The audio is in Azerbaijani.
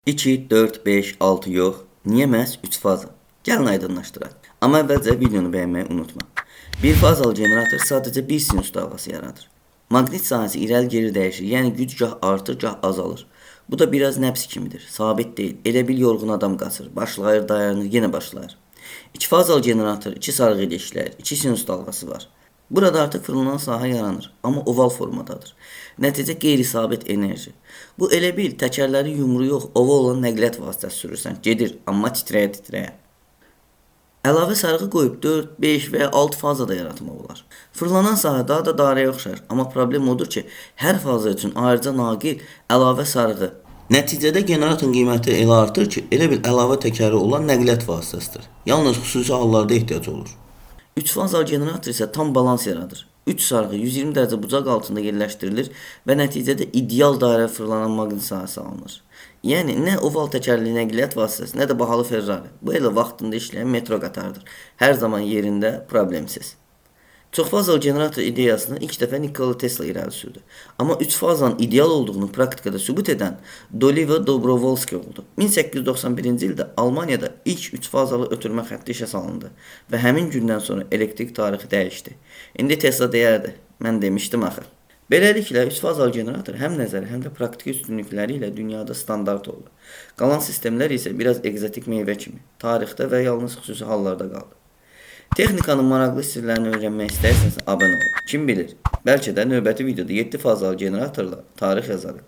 2, 4, 5, 6 yox. Niyə məhz 3 faza? Gəlin aydınlaşdıraq. Amma əvvəlcə videonu bəyənməyi unutma. Bir fazalı generator sadəcə bir sinus dalğası yaradır. Maqnit sahəsi irəli-geri dəyişir, yəni güc gah artır, gah azalır. Bu da biraz nəbs kimidir, sabit deyil. Elə bil yorğun adam qaçır, başlayır, dayanır, yenə başlayır. İki fazalı generator iki sarğı ilə işləyir, iki sinus dalğası var. Burada artıq fırlanan sahə yaranır, amma oval formadadır. Nəticə qeyri-sabit enerji. Bu elə bil təkərləri yumru yox, oval olan nəqliyyat vasitəsi sürürsən. Gedir, amma titrəyə-titrəyə. Əlavə sarğı qoyub 4, 5 və ya 6 faza da yaratmaq olar. Fırlanan sahə daha da dairəyə oxşar, amma problem odur ki, hər faza üçün ayrıca naqil, əlavə sarğı. Nəticədə generatorun qiyməti elə artır ki, elə bil əlavə təkəri olan nəqliyyat vasitəsidir. Yalnız xüsusi hallarda ehtiyac olur. 3 fazalı generator isə tam balans yaradır. 3 sarğı 120 dərəcə bucaq altında yerləşdirilir və nəticədə ideal dairə fırlanan maqnit sahəsi alınır. Yəni nə oval təkərli nəqliyyat vasitəsi, nə də bahalı Ferrari. Bu elə vaxtında işləyən metro qatarıdır. Hər zaman yerində, problemsiz. Çoxfazalı generator ideyasını ilk dəfə Nikola Tesla irəli sürdü. Amma üç fazanın ideal olduğunu praktikada sübut edən Dolivo Dobrovolski oldu. 1891-ci ildə Almaniyada ilk üç fazalı ötürmə xətti işə salındı və həmin gündən sonra elektrik tarixi dəyişdi. İndi Tesla deyərdi, mən demişdim axı. Beləliklə, üç fazalı generator həm nəzəri, həm də praktiki üstünlükləri ilə dünyada standart oldu. Qalan sistemlər isə biraz ekzotik meyvə kimi tarixdə və yalnız xüsusi hallarda qaldı. Texnikanın maraqlı sirlərini öyrənmək istəyirsənsə abunə ol. Kim bilir, bəlkə də növbəti videoda 7 fazalı generatorla tarix yazarıq.